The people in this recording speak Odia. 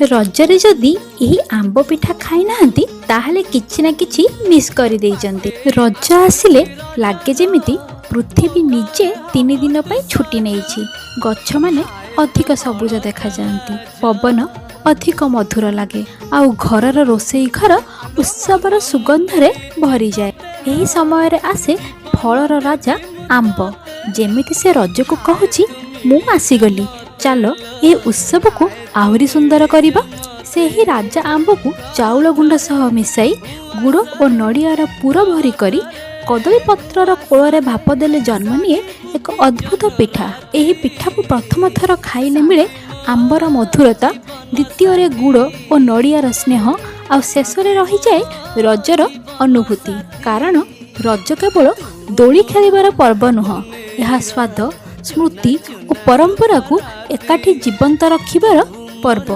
ରଜରେ ଯଦି ଏହି ଆମ୍ବ ପିଠା ଖାଇନାହାନ୍ତି, ତାହେଲେ କିଛି ନା କିଛି ମିସ୍ କରିଦେଇଛନ୍ତି। ରଜ ଆସିଲେ ଲାଗେ ଯେମିତି ପୃଥିବୀ ନିଜେ 3 ଦିନ ପାଇଁ ଛୁଟି ନେଇଛି। ଗଛମାନେ ଅଧିକ ସବୁଜ ଦେଖାଯାଆନ୍ତି, ପବନ ଅଧିକ ମଧୁର ଲାଗେ ଆଉ ଘରର ରୋଷେଇ ଘର ଉତ୍ସବର ସୁଗନ୍ଧରେ ଭରିଯାଏ। ଏହି ସମୟରେ ଆସେ ଫଳର ରାଜା ଆମ୍ବ। ଯେମିତି ସେ ରଜକୁ କହୁଛି, "ମୁଁ ଆସିଗଲି, ଚାଲ ଏହି ଉତ୍ସବକୁ ଆହୁରି ସୁନ୍ଦର କରିବା।" ସେହି ରାଜା ଆମ୍ବକୁ ଚାଉଳ ଗୁଣ୍ଡ ସହ ମିଶାଇ ଗୁଡ଼ ଓ ନଡ଼ିଆର ପୁର ଭରି କରି କଦଳୀ ପତ୍ରର କୋଳରେ ଭାପ ଦେଲେ ଜନ୍ମ ନିଏ ଏକ ଅଦ୍ଭୁତ ପିଠା। ଏହି ପିଠାକୁ ପ୍ରଥମ ଥର ଖାଇଲେ ମିଳେ ଆମ୍ବର ମଧୁରତା, ଦ୍ୱିତୀୟରେ ଗୁଡ଼ ଓ ନଡ଼ିଆର ସ୍ନେହ ଆଉ ଶେଷରେ ରହିଯାଏ ରଜର ଅନୁଭୂତି। କାରଣ ରଜ କେବଳ ଦୋଳି ଖେଳିବାର ପର୍ବ ନୁହଁ, ଏହା ସ୍ୱାଦ, ସ୍ମୃତି ଓ ପରମ୍ପରାକୁ ଏକାଠି ଜୀବନ୍ତ ରଖିବାର ପର୍ବ।